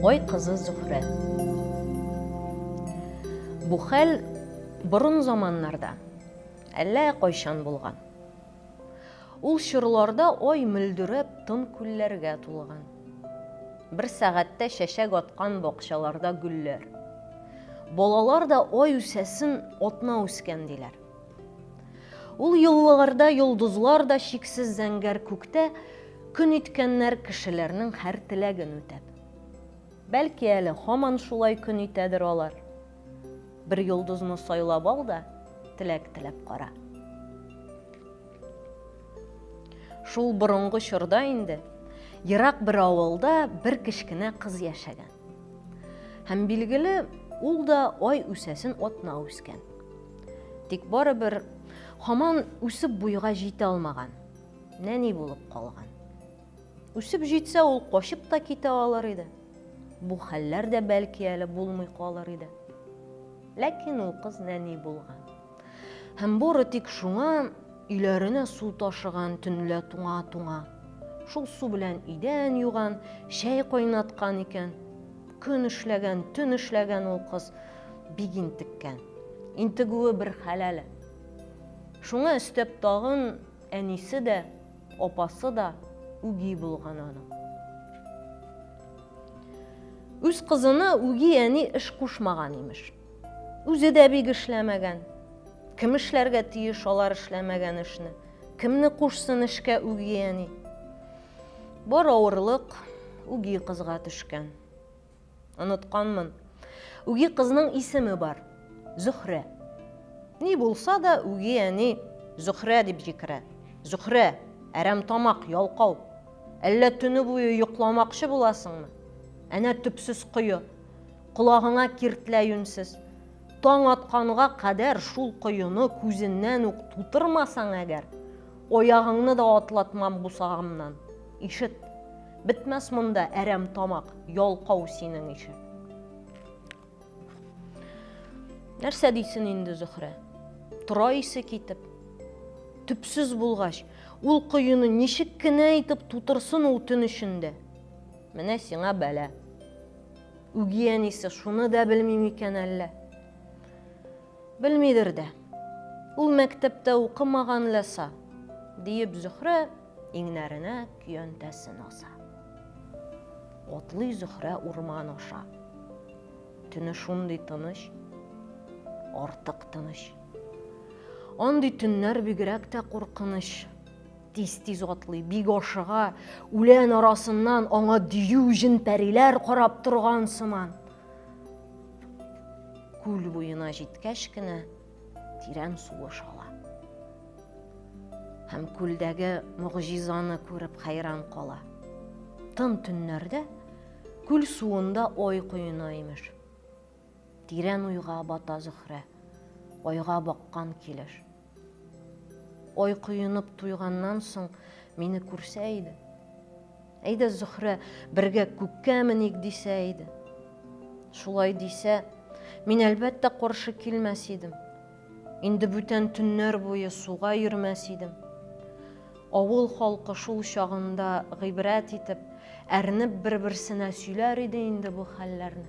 Ай кызы Зөһрә. Бу хәл борын заманнарда, әллә кайчан булган. Ул чорларда ай мөлдерәп тын күлләргә тулган. Бер сәгатьтә чәчәк аткан бакчаларда гөлләр. Балалар да ай үсәсен атна үскән диләр. Ул елларда йолдызлар да чиксез зәңгәр күктә көн иткәннәр кешеләрнең һәр теләген үтәп. Бәлки әле һаман шулай көн итәдер алар. Бер йолдызны сайлап ал да, теләк теләп кара. Шул борынгы чорда инде ерак бер авылда бер кечкенә кыз яшәгән. Һәм билгеле, ул да ай үсәсен атна үскән. Тик барыбер һаман үсеп буйга җитә алмаган. Нәни булып калган. Үсеп җитсә, ул качып та китә алыр иде. Бу хәлләр дә бәлки әле булмый калыр иде. Ләкин ул кыз нәни булган. Һәм бары тик шуңа өйләренә су ташыган төнлә туңа-туңа. Шул су белән идән юган, чәй кайнаткан икән. Көн эшләгән, төн эшләгән ул кыз бик интеккән. Интегүе бер хәл әле. Шуңа өстәп тагын әнисе дә, Апасы да үги булган аның. Үз кызына үги әни эш кушмаган имеш. Үзе дә бик эшләмәгән. Кем эшләргә тиеш алар эшләмәгән эшне? Кемне кушсын эшкә үги әни? Бар авырлык үги кызга төшкән. Онытканмын. Үги кызның исеме бар. Зөхрә. Ни булса да, үги әни Зөхрә дип җикерә. Зөхрә, әрәм тамак, ялкау. Әллә төне буе йокламакчы буласыңмы? Әнә төпсез кое. Колагыңа киртлә юньсез. Таң атканга кадәр шул коены күзеннән үк тутырмасаң әгәр, аягыңны да атлатмам бусагамнан. Ишет. Бетмәс монда әрәм тамак, ялкау синең ише. Нәрсә дисен инде Зөхрә? Тора исе китеп. Төпсез булгач, ул коены ничек кенә итеп тутырсын ул төн эчендә? Менә сиңа бәла. Үги әнисе шуны да белми микән әллә? Белмидер дә. Ул мәктәптә укымаган ләса, диеп Зөхрә иңнәренә көянтәсен аса. Атлый Зөхрә урман аша. Төне шундый тыныч, артык тыныч. Андый төннәр бигрәк тә куркыныч. Тиз-тиз атлый, бик ашыга, үлән арасыннан аңа дию җен-пәриләр карап торган сыман. Күл буена җиткәч кенә тирән сулыш ала. Һәм күлдәге могҗизаны күреп хәйран кала. Тын төннәрдә күл суында ай коена имеш. Тирән уйга бата Зөхрә, айга баккан килеш. Ай коенып туйганнан соң мине күрсә иде. Әйдә, Зөхрә, бергә күккә меник дисә иде. Шулай дисә, мин әлбәттә каршы килмәс идем. Инде бүтән төннәр буе суга йөрмәс идем. Авыл халкы шул чагында гыйбрәт итеп, әрнеп бер-берсенә сөйләр иде инде бу хәлләрне.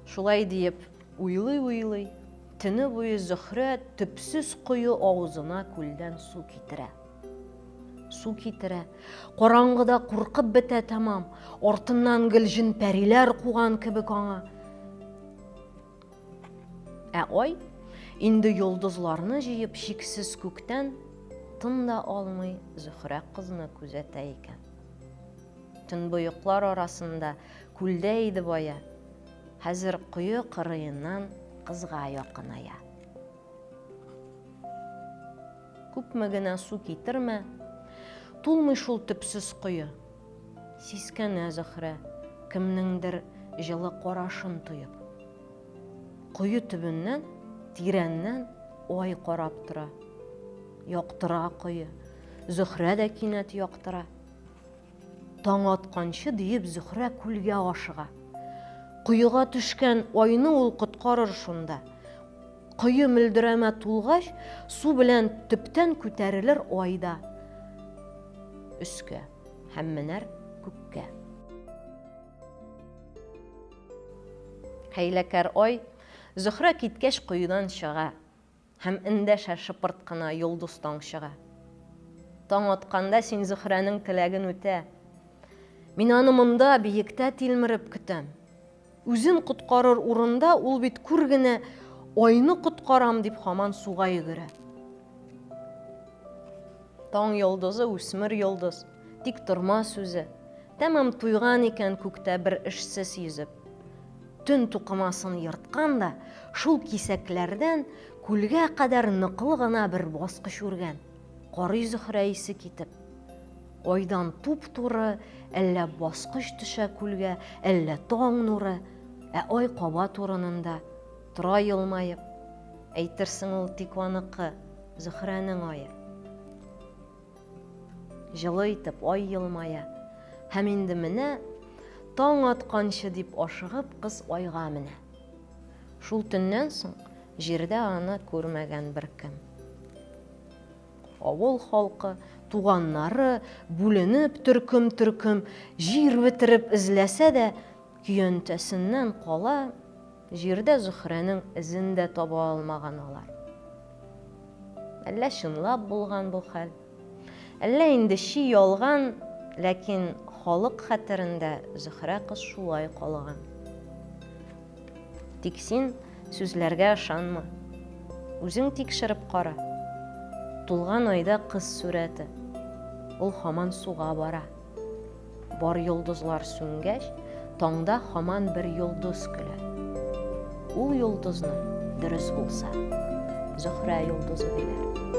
Шулай диеп, уйлый-уйлый, төне буе Зөхрә төпсез кое авызына күлдән су китерә. Су китерә. Караңгыда куркып бетә тәмам. Артыннан гел җен-пәриләр куган кебек аңа. Ә ай инде йолдызларны җыеп чиксез күктән тын да алмый Зөхрә кызны күзәтә икән. Төнбоеклар арасында күлдә иде бая, хәзер кое кырыеннан кызга якыная. Күпме генә су китермә, тулмый шул төпсез кое. Сискәнә Зөхрә, кемнеңдер җылы карашын тоеп. Кое төбеннән, тирәннән ай карап тора. Яктыра кое. Зөхрә дә кинәт яктыра. Таң атканчы диеп Зөхрә күлгә ашыга. Коега төшкән айны ул коткарыр шунда. Кое мөлдерәмә тулгач, су белән төптән күтәрелер ай да. Өскә һәм менәр күккә. Хәйләкәр ай, Зөһрә киткәч коедан чыга һәм эндәшә шыпырт кына йолдыз таңчыга. Таң атканда син Зөһрәнең теләген үтә. Мин аны монда, биектә тилмереп көтәм. Үзен коткарыр урында ул бит күр генә, айны коткарам дип һаман суга йөгерә. Таң йолдызы, үсмер йолдыз, тик торма сүзе. Тәмам туйган икән күктә бер эшсез йөзеп. Төн тукымасын ерткан да, шул кисәкләрдән күлгә кадәр ныклы гына бер баскыч үргән. Карый Зөһрә исе китеп. Айдан туп-туры, әллә баскыч төшә күлгә, әллә таң нуры, ә ай кабат урынында, тора елмаеп. Әйтерсең ул тик аныкы, Зөһрәнең ае. Җылы итеп ай елмая. Һәм инде менә таң атканчы дип ашыгып кыз айга менә. Шул төннән соң җирдә аны күрмәгән беркем. Авыл халкы, туганнары бүленеп төркем-төркем җир бетереп эзләсә дә, көянтәсеннән кала җирдә Зөһрәнең эзен дә таба алмаган алар. Әллә чынлап булган бу хәл, әллә инде чи ялган, ләкин халык хәтерендә Зөһрә кыз шулай калган. Тик син сүзләргә ышанма. Үзең тикшереп кара. Тулган айда кыз сурәте. Ул һаман суга бара. Бар йолдызлар сүнгәч, таңда һаман бер йолдыз көлә. Ул йолдызны, дөрес булса, Зөһрә йолдызы диләр.